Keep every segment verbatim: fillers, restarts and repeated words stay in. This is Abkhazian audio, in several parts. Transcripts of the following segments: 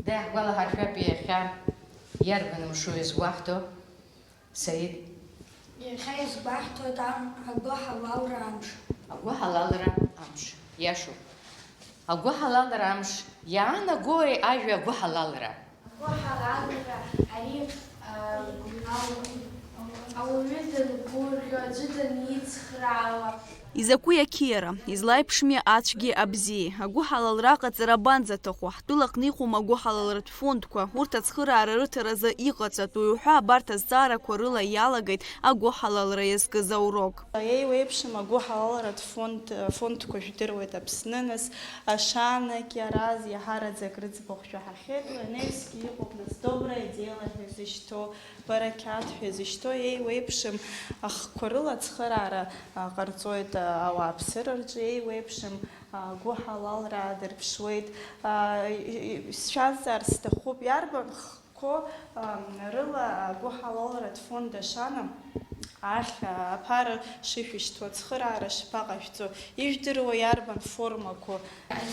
Иаҳгәалаҳаршәап иахьа иарбан мшу изгәаҳҭо, Саид? Иахьа изгәаҳҭоит ам-, агәыҳалалра амш. Агәыҳалалра амш. Иашоуп. Агәыҳалалра амш. Иаанагои ажәа агәыҳалалра? Агәыҳалалра ари, ам, ау-, ауаҩы дангәырӷьо, аӡәы даницхраауа. Изакәи ақьиара, излаиԥшми ацәгьеи абзиеи? Агәыҳалалра аҟаҵара абанӡаҭаху? Ҳтәылаҟны иҟоума агәыҳалалратә фондқәа? Урҭ ацхыраара рыҭаразы иҟаҵатәуи уҳәа абарҭ азҵаарақәа рыла иалагеит агәыҳалалра иазкыз аурок. Еиуеиԥшым агәыҳалалратә фонд, фондқәа жәдыруеит Аԥсны, нас, Ашана, Кьараз, иаҳараӡак рыӡбахә шәаҳахьеит, уи анаҩсгьы иҟоуп, нас, Доброе дело ҳәа изышьҭоу, Барақьаҭ ҳәа изышьҭоу еиуеиԥшым ахқәа рыла ацхыраара, а, ҟарҵоит, а, ауааԥсыра рҿы еиуеиԥшым, а, гәыҳалалра аадырԥшуеит. А, и-, и-, сшәазҵаар сҭахуп, иарбан хқәоу, а, рыла агәыҳалалратә фонд Ашана ахь, а, аԥара шышәышьҭуа, ацхыраара шԥаҟашәҵо, ижәдыруа иарбан формақәоу?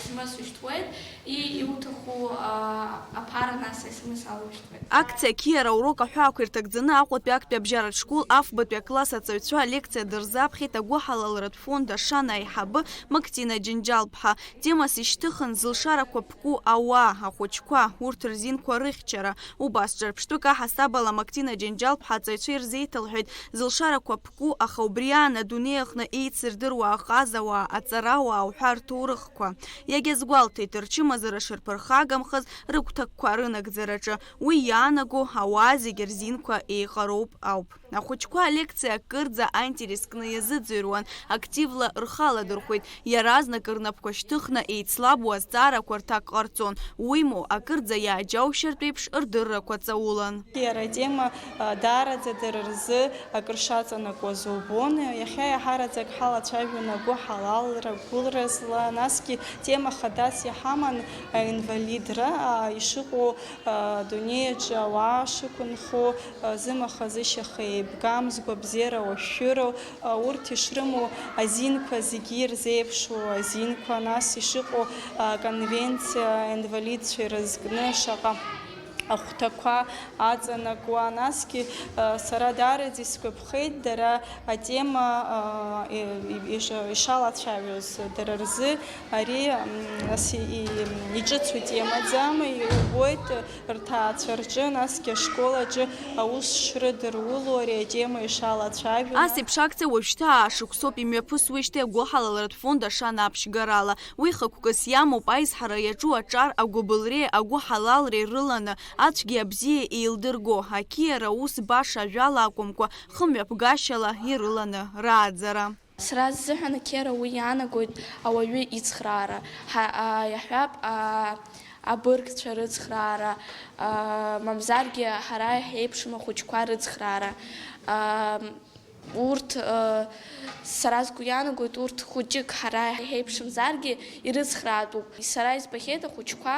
Смс ушьҭуеит, и-, иуҭаху, а, аԥара нас смс алушьҭуеит. Акциа ақьиара аурок аҳәаақәа ирҭагӡаны Аҟәатәи актәи абжьаратә школ афбатәи акласс аҵаҩцәа алекциа дырзаԥхьеит агәыҳалалратә фонд Ашана аиҳабы Мактина Џьынџьал-ԥҳа. Темас ишьҭыхын зылшарақәа ԥку ауаа, ахәыҷқәа, урҭ рзинқәа рыхьчара. Убас ҿырԥштәык аҳасабала Мактина Џьынџьал-ԥҳа аҵаҩцәа ирзеиҭалҳәеит зылшарақәа ԥку, аха убри аан адунеи аҟны еицырдыруа аҟазауаа, аҵарауаа уҳәа рҭоурыхқәа. Иагьазгәалҭеит, рчымазара шырԥырхагамхаз рыгәҭакқәа рынагӡараҿы. Уи иаанаго ауаа зегьы рзинқәа еиҟароуп ауп. Ахәыҷқәа алекциа акырӡа аинтерес кны иазыӡырҩуан, активла рхы аладырхәеит, иаразнак рнапқәа шьҭыхны еицлабуа азҵаарақәа рҭак ҟарҵон, уимоу, акырӡа иааџьаушьартә еиԥш рдыррақәа ҵаулан. Иара атема, а, даараӡа дара рзы акыр шаҵанакуаз убон. Иахьа иаҳараӡак ҳалацәажәон агәыҳалалра, агәылразла, насгьы тема хадас иҳаман аинвалидра, а, ишыҟоу, а, адунеи аҿы ауаа шықәынхо, а, зымаха-зышьаха еибгам, згәабзиара уашәшәыроу, а, урҭ ишрымоу азинқәа зегьы ирзеиԥшу азинқәа, нас ишыҟоу, а, аконвенциа аинвалидцәа ирызкны шаҟа ахәҭақәа аҵанакуа, насгьы, а, сара даараӡа исгәаԥхеит дара атема, а, и-, и-, иша-, ишалацәажәоз дара рзы ари, м, нас и-, и-, иҿыцу темаӡам, иубоит рҭаацәа рҿы, насгьы ашкол аҿы аус шрыдыруло ари атема ишалацәажәо. Ас еиԥш акциа уажәшьҭа аашықәсоуп имҩаԥысуеижьҭеи агәыҳалалратә фонд Ашана аԥшьгарала. Уи хықәкыс иамоуп аизҳара иаҿу аҿар агәыбылреи агәыҳалалреи рыланы, ацәгьеи абзиеи еилдырго, ақьиара аус баша ажәала акәымкәа, хымҩаԥгашьала ирыланы рааӡара. Сара сзыҳәан ақьиара уи иаанагоит ауаҩы ицхраара, ҳа-, а, иаҳҳәап, а, абыргцәа рыцхраара, а, мамзаргьы ҳара иаҳеиԥшым ахәыҷқәа рыцхраара. А, Урҭ, сара сгәы иаанагоит, урҭ хәыҷык ҳара иҳаиԥшымзаргьы ирыцхраатәуп. Сара избахьеит ахәыҷқәа,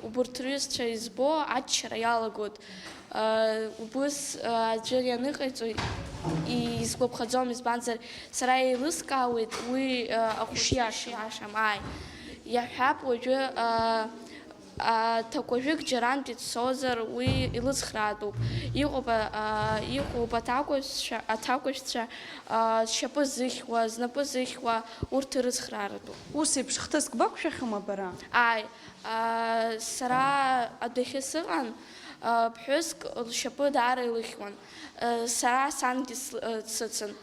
убырҭ рҩызцәа избо аччара иалагоит. Убыс аӡәыр ианыҟаиҵо изгәаԥхаӡом, избанзар, сара еилыскаауеит уи ахәыҷы ишиашам. Ааи, иаҳҳәап, уажәы Аҭакәажәык џьарантә дцозар, уи илыцхраатәуп. Иҟоуп, а, иҟоуп аҭакәажәцәа, аҭакәажәцәа, а, зшьапы зыхьуа, знапы зыхьуа, урҭ ирыцхрааратәуп. Ус еиԥш хҭыск бақәшәахьоума бара? Ааи, а, сара адәахьы сыҟан, а, ԥҳәыск лшьапы даара илыхьуан. А, сара сангьы с-, а, дсыцын.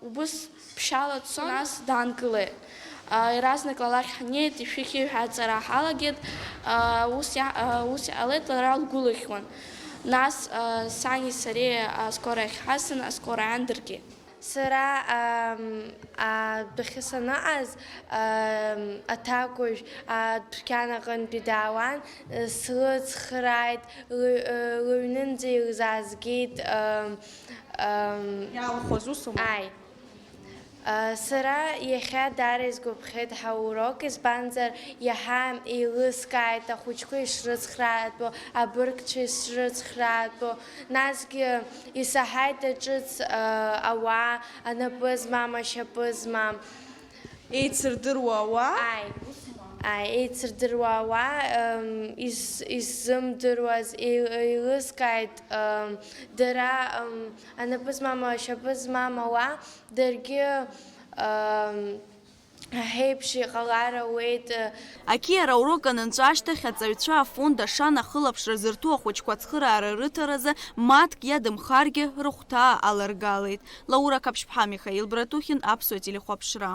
Убыс ԥшьаала дцон, нас даангылеит. Иаразнак лалахь ҳнеит, ишәыхьи ҳәа аҵара ҳалагеит. Ус иа-, ус иҟалеит, лара лгәылыхьуан. Нас сани сареи аскорахь ҳасын, аскораа аан дыркит. Сара адәахьы саныҟаз, аҭакәажә адәқьан аҟынтәи даауан, слыцхрааит, лы-, лыҩнынӡа илзаазгеит. Иалхуаз усума? Ааи. Сара иахьа даара исгәаԥхеит ҳаурок, избанзар, иаҳа еилыскааит ахәыҷқәа ишрыцхраатәу, абыргцәа ишрыцхраатәу, насгьы исаҳаит аҿыц, ауаа, анапы змам, ашьапы змам. Еицырдыруа ауаа? Ааи. Еицырдыруа ауаа, ам, ис-, исзымдыруаз еи-, еилыскааит, ам, дара, ам, анапы змам, ашьапы змам ауаа, даргьы, ам, ҳеиԥш иҟалар ауеит. Ақьиара аурок анынҵәа ашьҭахь аҵаҩцәа афонд Ашана ахылаԥшра зырҭо ахәыҷқәа ацхыраара рыҭаразы мааҭк иадымхаргьы рыхәҭаа аларгалеит. Лаура Қаԥшьԥҳа, Михаил Братухин, Аԥсуа телехәаԥшра.